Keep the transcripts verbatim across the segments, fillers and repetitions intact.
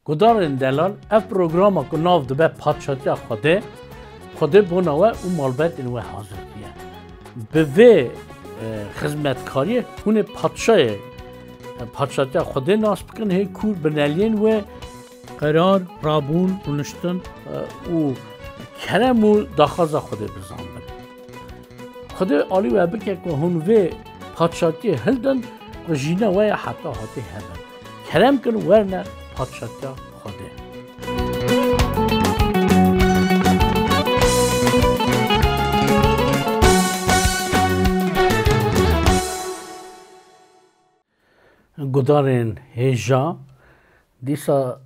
Gudarên delal, ev programa ku nav dibe Padşatiya Xwedê, Xwedê bona we û malbetên we hazir diye. Bi vê, e, xizmetkariyê hûn ê padşayê, e, Padşatiya Xwedê nas bikin, hê kûr bineliyên wê qerar, rabûn, rûniştin, e, û kerem û daxwaza Xwedê bizanbin. Xwedê alî we bike ku hûn vê padşatiyê hildin ku jîna we ya heta hatî hebin. Kerem kin werne padşatiya Xwedê. Gudarên hêja, dîsa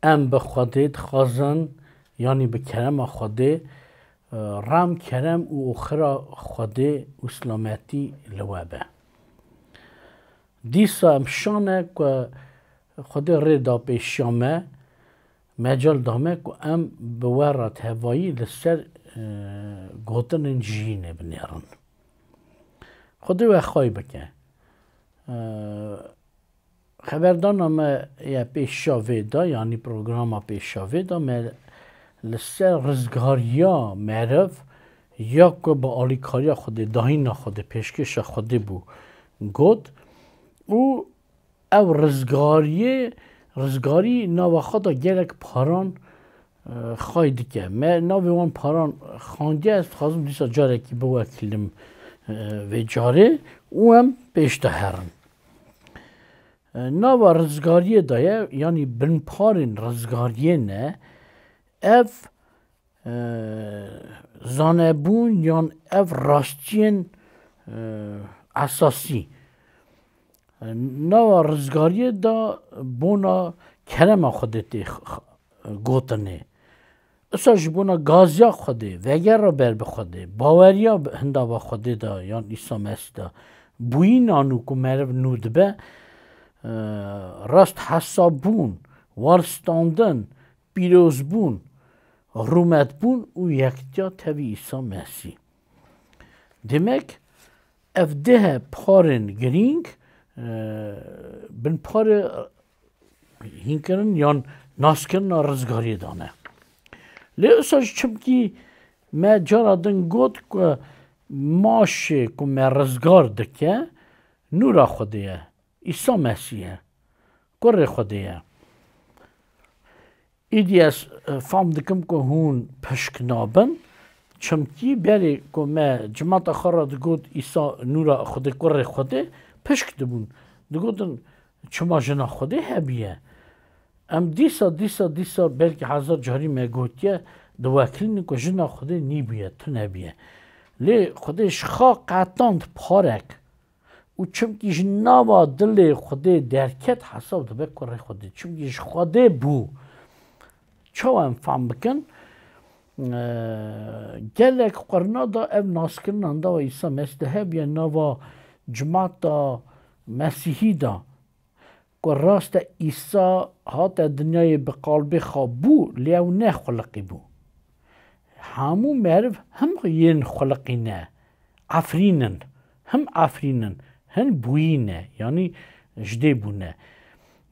em bi Xwedê dixwazin, yanî bi kerema Xwedê, rem, kerem û oxira Xwedê û silametî li we be. Dîsa em şane ku Xwedê rê da pêşiya me, mecal da me ku em bi we re tevayî li ser, e, gotinên jiyînê binêrin. Xwedê we xwey bike. E, Xeberdana me ya pêşiya vê de, yanî programa pêşiya vê de, me li ser rizgariya meriv ya ku bi alîkariya Xwedê, dahîna Xwedê, pêşkêşa Xwedê bû, got û ev rizgariyê, rizgarî nava xwe de gelek paran, e, xay dike. Me navê wan paran xandiye, ez dixwazim dîsa carekî biwekilim, e, vê carê û em pêş de herin. E, nava rizgariyê de ye, yanî binparên rizgariyê ne, ev, e, zanebûn yan ev rastiyên, e, esasî. E, nava rizgariyê de bona kerema Xwedê tê x-, x-, gotinê. Isa ji bona gaziya Xwedê, vegera ber bi Xwedê, baweriya bi hindava Xwedê de yan Îsa Mesîh de, bûyîna nû ku meriv nû dibe, e, rast hesabûn, waristandin, pîrozbûn, rûmetbûn û yekitiya tevî Îsa Mesîh. Demek ev deh parên girîng, e, binparê hînkirin yan naskirina rizgariyê de ne. Lê usa jî çimkî me cara din got ku maşê ku me rizgar dike, nûra Xwedê ye, Îsa Mesîh ye, Kurê Xwedê ye. Îdî ez, e, fam dikim ku hûn pişk nabin. Çimkî berê ku me cimata xwe re digot Îsa nûra Xwedê, Kurê Xwedê, pişk dibûn. Digotin, çima jina Xwedê hebiye? Em dîsa, dîsa, dîsa belkî hezar carî me gotiye, diwekilînin ku jina Xwedê nîbûye, tune bûye. Lê Xwedê ji xwe qetand parek. Û çimkî ji nava dilê Xwedê derket, hesab dibe kurê Xwedê. Çimkî ji Xwedê bû. Çawa em fam bikin? Ee, gelek qurna da ev naskirina nava Îsa Mesîh de hebiye nava cimata Mesîhî de. Ku rast e Îsa hate dinyayê bi qalbê xwe bû, lê ew ne xuliqî bû. Hemû meriv him yên xuliqî ne, efrîn in, him efrîn in, hin bûyî ne, yanî ji dê bûne.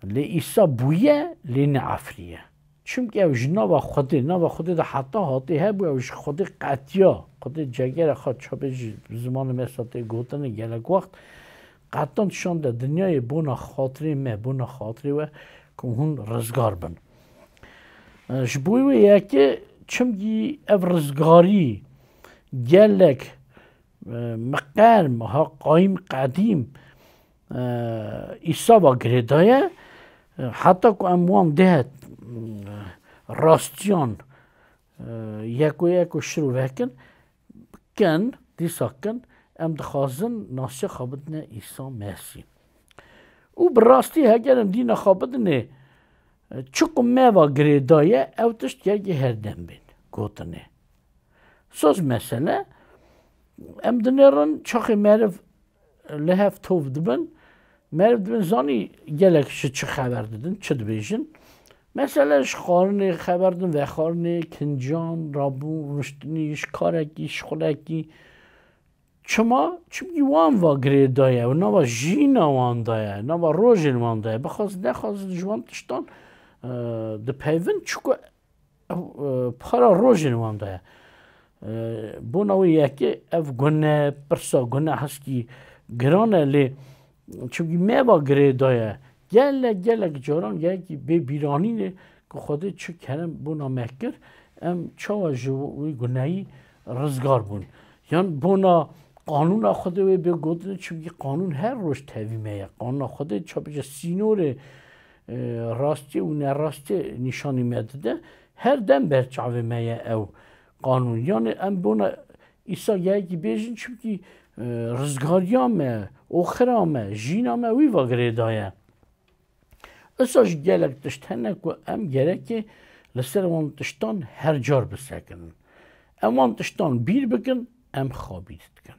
Lê Îsa bûye, lê ne efrî ye. Çimkî ew ji nava Xwedê, nava Xwedê de heta hatê hebû, ew ji Xwedê qetiya. Xwedê cegera xwe çapê ji zimanê me sa tê gotinê gelek wext qetan şande dinyayê bona xatirê me, bona xatirê we ku hûn rizgar bin. E, ji bo wê yekê çimkî ev rizgarî gelek, e, miqerm, ha qayîm qedîm, e, Îsa va girêdaye, e, heta ku em wan deh, e, rastiyan, e, yeko yeko şirove kin, kin, dîsa kin, em dixwazin nasiya xwe bidine Îsa Mesîh. Û bi rastî heger em dîna xwe bidinê, e, çi ku me va girêdaye, ew tişt yekê herdem bên, gotinê. Soz mesele, em dinêrin çaxê meriv li hev tov dibin, meriv dibin zanî gelek ji çi xeber didin, çi dibêjin. Mesele ji xwarinê xeber didin, vexwarinê, kincan, rabûn, rûniştinî, ji karekî, ji xulekî. Çima? Çimkî wan va girêdaye û nava jîna wan daye, nava rojên wan daye. Bixwazin, nexwazin ji wan tiştan e, dipeyvin, çiku ew, e, para rojên wan de ye. E, bona wê yekê ev gune, pirsa gune heskî giran e, lê çimkî me va girêdaye. Gelek, gelek caran gelekî bê bîranîn e ku Xwedê çi kerem bona me kir, em çawa ji wî guneyî rizgar bûn. Yan bona qanûna Xwedê wê bê gotin, çimkî qanûn her roj tevî me ye. Qanûna Xwedê çape ji sînorê, e, rastiyê û nerastiyê nîşanî me dide. Her dem ber çavê me ye ew qanûn. Yanî em bona Îsa gelekî bêjin, çimkî, e, rizgariya me, oxira me, jîna me wî va girêdaye. Isa jî gelek tişt hene ku em gerekê li ser wan tiştan her car bisekinin. Em wan tiştan bîr bikin, em xwe bîr dikin.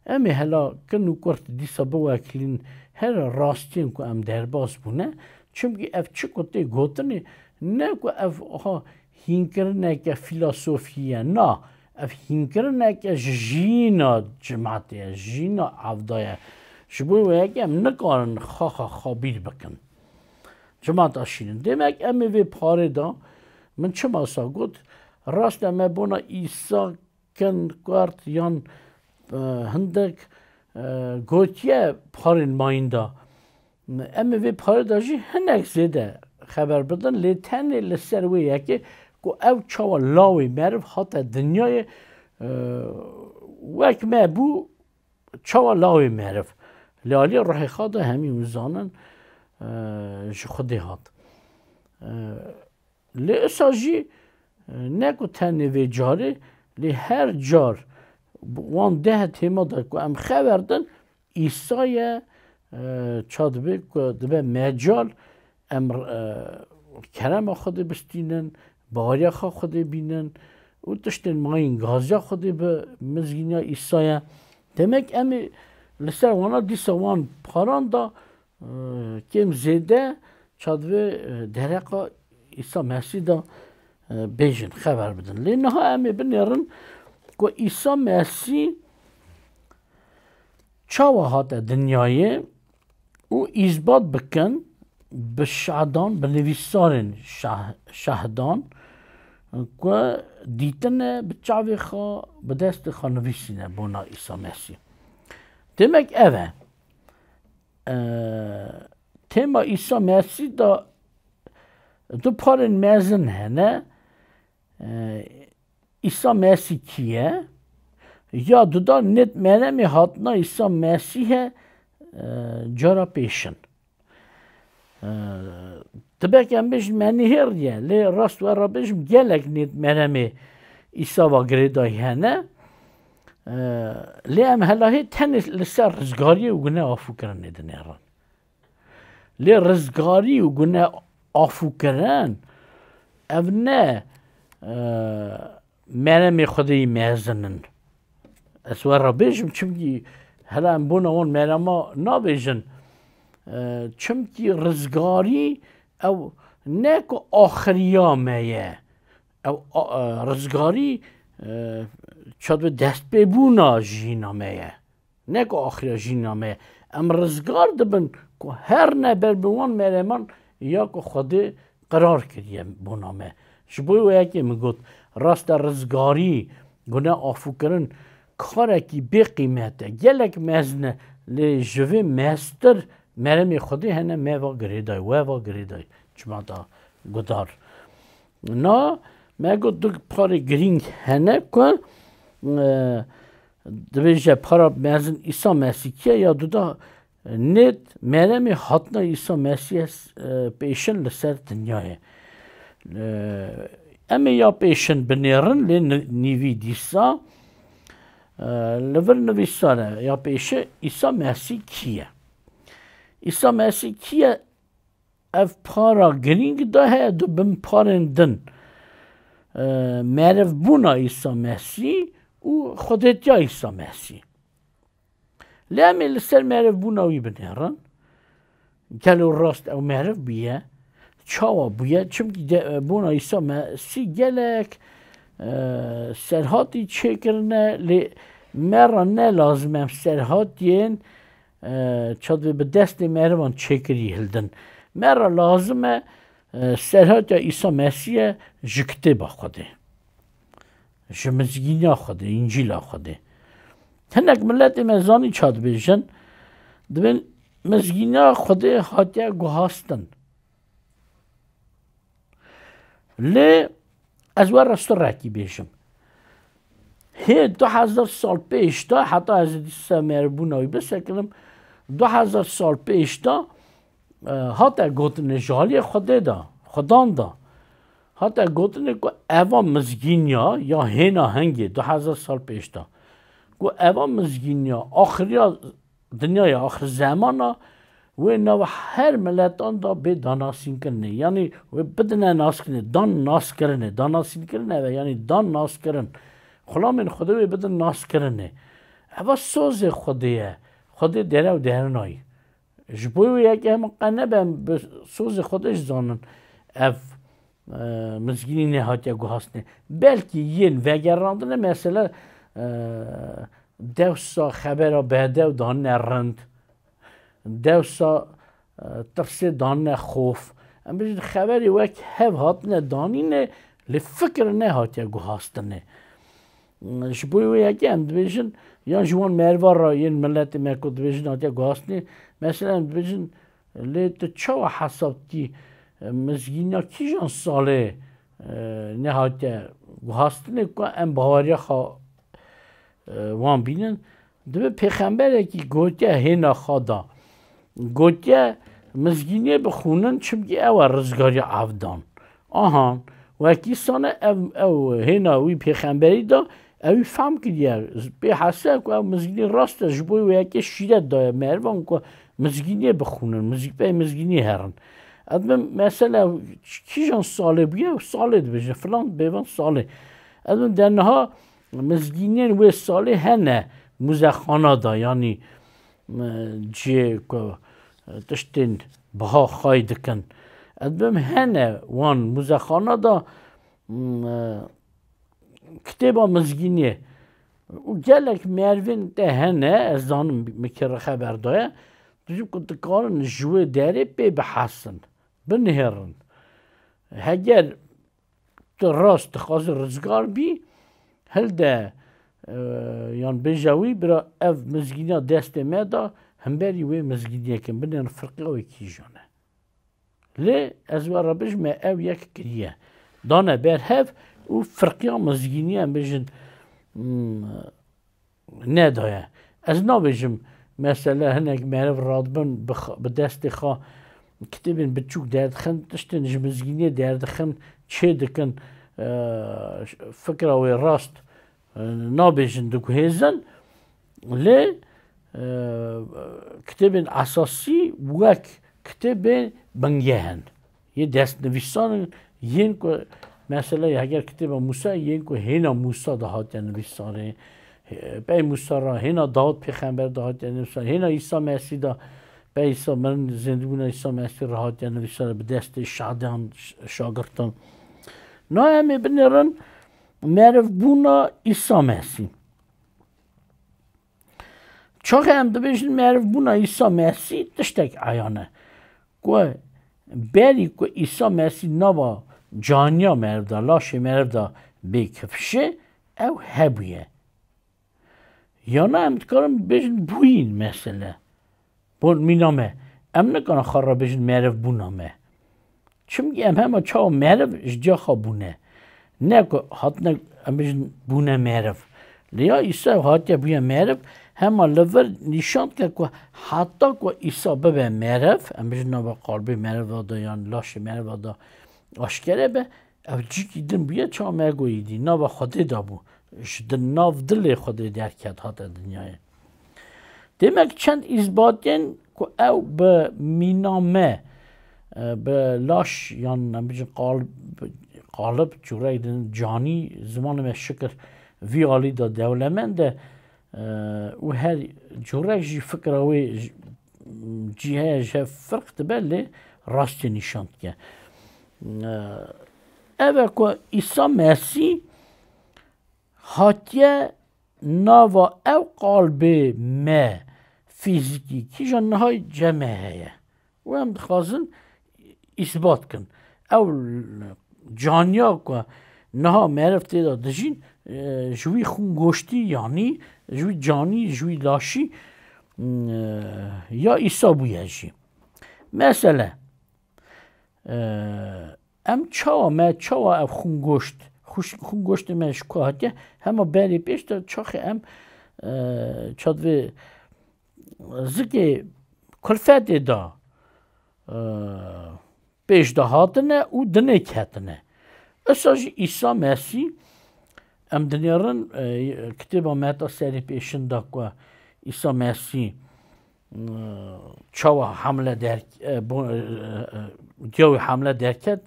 Em ê hela kin û kurt dîsa biwekilîn her rastiyên ku em derbas bûne, çimkî ev çi ku tê gotinê, ne ku ev ha hînkirineke fîlosofî ye, na, ev hînkirineke ji jîna cimatê ye, jîna evda ye. Ji bo wê yekê em nikarin xwe xwe xwe bîr bikin. Cimata şîrin. Demek em ê vê parê de, min çima sa got, rast e me bona Îsa kin, kurt yan, e, hindek, e, gotiye parên mayîn de. Em ê vê parê de jî hinek zêde xeber bidin, lê tenê li ser wê yekê ku ew çawa lawê meriv hate dinyayê, e, wek me bû, çawa lawê meriv. Lê alî ruhê xwe de hemî hûn zanin, e, ji Xwedê hat. E, Lê isa jî, e, ne ku tenê vê carê, lê her car wan deh têma de ku em xeber din, Îsa ye, e, ça dibe ku dibe mecal, em, e, kerema Xwedê bistînin, baweriya xwe Xwedê bînin û tiştên mayîn gaziya Xwedê bi mizgîniya Îsa ye. Demek em ê li ser wana dîsa wan paran da, e, kêm zêde ça divê, e, dereqa Îsa Mesîh de, e, bêjin, xeber bidin. Lê niha em ê binêrin ku Îsa Mesîh çawa hate dinyayê û îsbat bikin bi şahdan, bi nivîsarên şah-, şahdan ku dîtine bi çavê xwe, bi destê xwe nivîsîne bona Îsa Mesîh. Demek ev e. E, tema Îsa Mesîh de du parên mezin hene. E, Îsa Mesîh kî ye? Ya duda nêt meremê hatina Îsa Mesîh e, e, cara pêşin. E, tibek em bêjin me nihêriye, lê rast we re bêjim gelek nêt meremê Îsa va girêdayî hene. E, lê em helahê tenê li ser rizgariyê û gune afûkirinê dinêrin. Lê rizgarî û gune afûkirin, ev ne, e, meremê Xwedê yî mezin in. Ez we re bêjim, çimkî hela em bona wan merema nabêjin. E, çimkî rizgarî ew ne ku axiriya me ye. Ew, a, e, rizgarî, e, çawa destpêbûna jiyîna me ye. Ne ku axiriya jîna me ye. Em rizgar dibin ku her ne ber bi wan mereman ya ku Xwedê qerar kiriye bona me. Ji bo wê yekê min got, rast e rizgarî, gune afûkirin karekî bê qîmet e. Gelek mezin e, lê ji vê meztir meremê Xwedê hene me va girêdayî, we va girêdayî. Çima da gudar. Na, me got du parê girîng hene ku, e, dibêje para mezin Îsa Mesîh kî ye ya duda nêt meremê hatina Îsa Mesîh, e, pêşin li ser dinyayê. E, em ê ya pêşin binêrin lê ni-, nîvî dîsa, e, li vir nivîsar e ya pêşe Îsa Mesîh kî ye? Îsa Mesîh kî ye? Ev para girîng de heye du bin parên din. E, merivbûna Îsa Mesîh û xwedêtiya Îsa Mesîh. Lê em ê li ser merivbûna wî binêrin. Gelo rast ew meriv bûye? Çawa bûye? Çimkî de, bona Îsa Mesîh gelek, e, serhatî çêkirine, lê me re ne lazim em serhatiyên, e, çawa bi destê merivan çêkirî hildin. Me re lazim e, e, serhatiya Îsa Mesîh e ji kitêba Xwedê. Ji mizgîniya Xwedê, Încîla Xwedê. Hinek miletê me zanî ça dibêjin, dibên mizgîniya Xwedê hatiye guhastin. Lê ez we rastirekî bêjim. Hê du hezar sal pêş de, heta ez ê dîsa merivbûna wî bisekinim, du hezar sal pêş de, e, hate gotinê ji aliyê Xwedê de, Xudan de, hate gotinê ku eva mizgîniya ya hêna hingê du hezar sal pêş de, ku eva mizgîniya axiriya dinyaya axir zemana wê nava her miletan da bê danasînkirinê. Yanî wê bidine naskirinê, dan naskirinê, danasînkirinê ve, yanî dan naskirin. Xulamên Xwedê wê bidin naskirinê. Eva sozê Xwedê ye. Xwedê dere û derinayî. Ji bo wê yekê hema qe nebe em bi sozê Xwedê jî zanin ev, e, mizgînî nehatiye guhastinê. Belkî yên vegerandine, mesela, e, dewsa xebera bedew danine rind, dewsa, e, tirsê danine xof. Em bijin xeberê wek hev hatine danîne, lê fikir nehatiye guhastinê. Ji bo wê yekê em dibêjin, yan ji wan meriva re yên miletê me ku dibêjin hatiye guhastinê, mesela em dibêjin, lê tu çawa hesab dikî, e, mizgîniya kîjan salê, e, nehatiye guhastinê ku em baweriya xwe, e, wan bînin? Dibe pêxemberekî gotiye hêna xwe da. Gotiye, mizgîniyê bixwînin, çimkî ew e rizgariya evdan. Ahan, wekî sane ev, ew hêna wî pêxemberî da, ew wî fehm kiriye. Pê hese ku ew mizgînî rast e, ji bo wê yekê şîret daye merivan ku mizgîniyê bixwînin, mizgî-, pey mizgînî herin. Ez dibim, mesela, kîjan salê bûye, ew salê dibêje, filan bêvan salê. Ez dibim, de niha mizgîniyên wê salê hene muzexana da, yanî, e, cihê ku, e, tiştên biha xay dikin. Ez dibim hene wan muzexana da, m, e, kitêba mizgîniyê û gelek merivên te hene, ez zanim min kê re xeber daye, dibêjin ku dikarin ji wê derê pê bihesin, binihêrin. Heger tu rast dixwazî rizgar bî, hilde, e, yan bêje wî, bira ev mizgîniya destê me da, hemberî wê mizgîniyê kin, binêrin firqiya wê kîjan e. Lê ez we re bijim, me ew yek kiriye. Dane ber hev û firqiya mizgîniyê, em bijin, hmm, nedaye. Ez nabêjim, mesela hinek meriv radibin bi x-, bi destê xwe kitêbên biçûk derdixin, tiştên ji mizgîniyê derdixin, çê dikin, e, fikra wê rast, e, nabêjin, diguhêzin. Lê, e, kitêbên esasî wek kitêbên bingeh in. Yê destnivîsan in, yên ku, mesela, heger kitêba Mûsa, yên ku hêna Mûsa de hatiye nivîsarê, pey Mûsa re, hêna Dawud pêxember de hatiye nivîsarê, hêna Îsa Mesîh de, pey Îsa, mirin zêndibûna Îsa Mesîh re hatiye nivîsarê bi destê şadan, ş-, şagirtan. Na em ê binêrin merivbûna Îsa Mesîh. Çaxê em dibêjin merivbûna Îsa Mesîh, tiştek eyan e. Ku berî ku Îsa Mesîh nava caniya meriv de, laşê meriv de bê kifşê, ew hebûye. Yana em dikarin bêjin bûyîn, mesele. Bon, mîna me. Em nikarin xwe re bêjin merivbûna me. Çimkî em hema çawa meriv ji ciya xwe bûne. Ne ku hatine, em bêjin bûne meriv. Lê ya Îsa hatiye bûye meriv, hema li vir nîşan dike ku heta ku Îsa bibe meriv, em bêjin nava qalbê meriva de yan laşê meriva de aşkere be, ev cîkî din bûye, çawa me goyî dî, nava Xwedê de bû. Ji di nav dilê Xwedê derket, hate dinyayê. Demek çend îsbatên ku ew bi mîna me, e, bi laş yan, em bijin, qal-, qalib, cûrek din canî, zimanê me şikir vî alî de dewlemend e, e, û her cûrek jî fikra wê j-, cî heye ji hev firq dibe, lê rastiyê nîşan dike. E, ev e ku Îsa Mesîh hatiye nava ew qalbê me fîzîkî, kîjan niha cem me heye. Û em dixwazin îsbat kin. Ew caniya ku niha meriv tê de dijîn, e, ji wî xûngoştî, yanî ji wî canî, ji wî laşî, e, ya Îsa bûye jî. Mesele, e, em çawa, me çawa ev xûngoşt, xûş-, xûngoştê me ji ku hatiye, hema berê pêş de çaxê em, e, çadvê zikê kulfetê de, e, pêş de hatine û dinê ketine. Îsa jî Îsa Mesîh, em dinêrin, e, kitêba Meta serê pêşin de ku Îsa Mesîh, e, çawa hamle der-, e, bo-, e, e, diya wî hamle derket,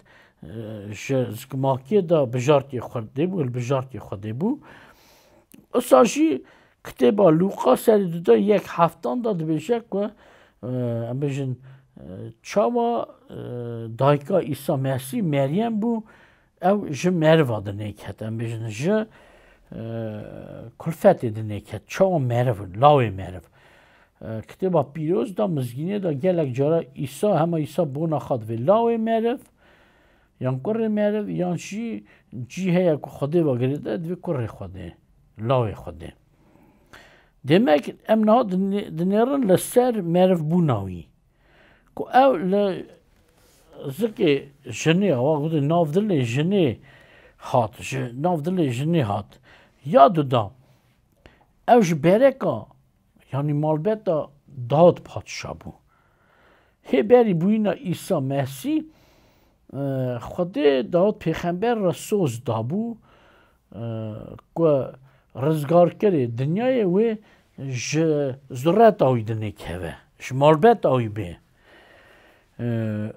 e, ji zikmakiyê de bijartiyê Xwedê bû, li bijartiyê Xwedê bû. Îsa jî kitêba Lûqa serê duda yek heftan de dibêje ku, e, em bêjin, e, çawa, e, dayika Îsa Mesîh Meryem bû, ew ji meriva dinê ket, em bêjin ji, e, kulfetê dinê ket, çawa meriv, lawê meriv. E, kitêba pîroz de, mizgînê de gelek cara Îsa, hema Îsa bona xwe divê lawê meriv, yan kurê meriv, yan jî cî heye ku Xwedê ve girêde, divê kurê Xwedê, lawê Xwedê. Demek em niha dinê-, dinêrin li ser merivbûna wî. Ku ew li zikê jinê, awa gotê nav dilê jinê hat, ji nav dilê jinê hat. Ya duda, ew ji bereka, yanî malbeta Dawid padşa bû. Hê berî bûyîna Îsa Mesîh, e, Xwedê Dawid pêxember re soz dabû, e, ku rizgarkerê dinyayê wê ji zureta wî dinê keve, ji malbeta wî bê. E,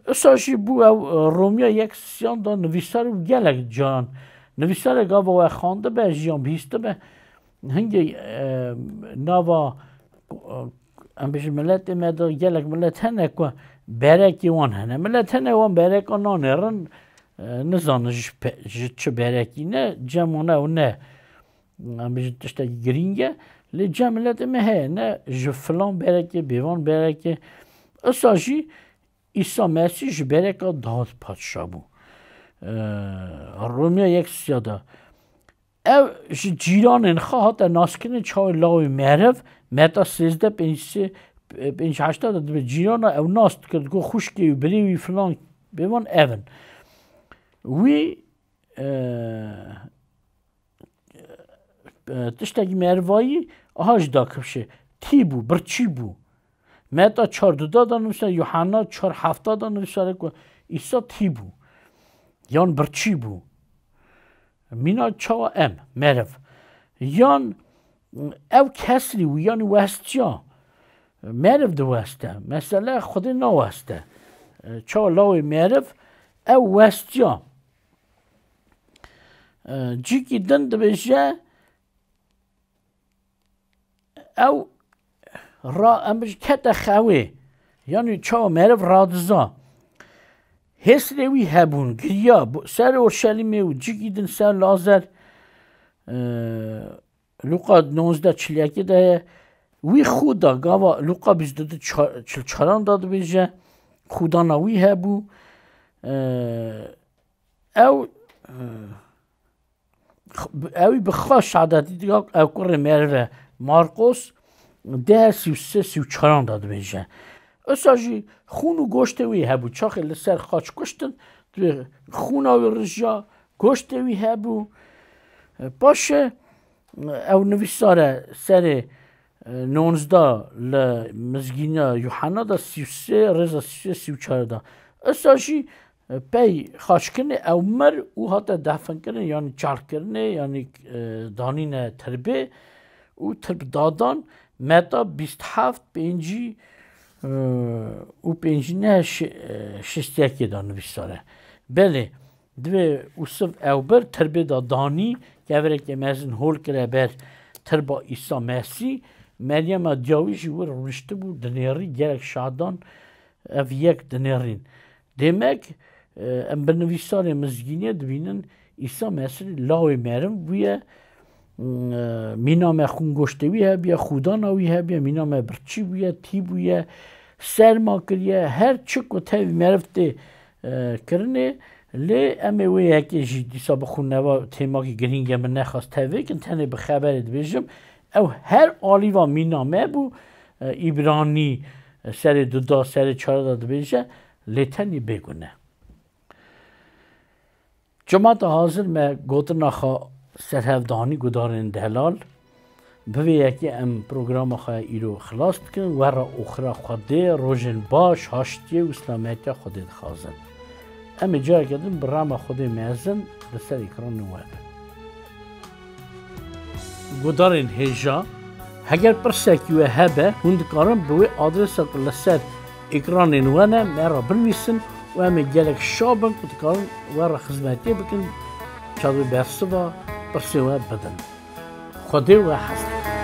Îsa jî bû ew, e, Romiya yek sisiyan da nivîsar û gelek caran nivîsarê gava we xandibe, jiyan bihîstibe. Hingê, e, nava, e, em bêjin miletê me de gelek milet hene ku berekê wan hene. Milet hene wan bereka nanêrin, e, nizanin ji pe-, ji çi berekî ne, cem wan ew ne, em bêjin tiştekî girîng e. Lê cem miletê me heye, ne ji filan berekê, bêvan berekê. Îsa jî Îsa Mesîh ji bereka Dawid padşa bû. E, Romiya yek sisiya da. Ew ji cîranên xwe hate naskirin çawa lawê meriv, Meta sêzdeh pênc sê, pênc heşta de dibe cîrana ew nas dikir, digot xwişkê wî, birê wî filan bêvan ev in. Wî, e, e, tiştekî merivayî aha jî dakifşê. Tî bû, birçî bû. Meta çar duda da nivîsare, Yuhanna çar hefta da nivîsare ku Îsa tî bû. Yan birçî bû. Mîna çawa em, meriv. Yan ew kesrî wî, yanî westiya. Meriv diweste. Mesele Xwedê naweste. Çawa lawê meriv ew westiya. Cîkî din dibêje, ew ra-, em bêjin kete xewê. Yanî çawa meriv radiza. Hêsrê wî hebûn, giriya, bu-, ser Orşelîmê û cîkî din ser Lazer, e, Lûqa nonzdeh çil yekê de ye. Wî xû da, gava Lûqa bîst du ça-, çil çaran da dibêje. Xûdana wî hebû. E, ew, e, Ew ê bi xwe şadetî dike, ew kurê meriv e. Marqos deh sî û sê sî û çaran de dibêje. Îsa jî xûn û goştê wî hebû. Çaxê li ser xaç kuştin, xûna wî rijiya, goştê wî hebû. Paşê ew nivîsare serê, e, nonzdeh li mizgîniya Yuhanna de sî û sê, rêza sî û sê, sî û çar de. Îsa jî Pey xaçkirinê ew mir û hate definkirinê, yanî çalkirinê, yanî, e, danîne tirbê û tirb dadan Meta bîst heft, pêncî, e, û pêncî neh şi-, e, şêst yekê de nivîsare. Belê, divê Ûsiv ew bir tirbê de danî, kevirekê mezin hol kire ber tirba Îsa Mesîh, Meryema diya wî jî wir rûniştibû, dinêrî gelek şadan, ev yek dinêrîn. Demek, e, em bi nivîsarê mizgînê dibînin Îsa Mesîh lawê meriv bûye, m, e, mîna me xûn goştê wî hebiye, xûdana wî hebiye, mîna me birçî bûye, tî bûye, serma kiriye, her çi ku tevî meriv tê, e, kirinê. Lê em ê wê yekê jî dîsa bixwînin, ev têmakî girîng e, min nexwest tevêkin, tenê bi xeberê dibêjim. Ew her alî va mîna me bû, e, Îbranî, e, serê duda, serê çara da dibêje, lê tenê bêgune. Cemata hazir, me gotina xwe serhevdanî gudarên delal. Bi vê yekê em programa xwe îro xilas dikin. We re oxira Xwedê, rojên baş, haştiyê û silametiya Xwedê dixwazin. Em ê careke din bi rema Xwedê mezin li ser ekranên we bin. Gudarên hêja, heger pirsekî we hebe, hûn dikarin bi wê adresa ku li ser ekranên we ne, me re binivîsin û em ê gelek şa bin ku dikarin we re xizmetiyê bikin, çaxê bersiva pirsê we bidin. Xwedê we hez dikin.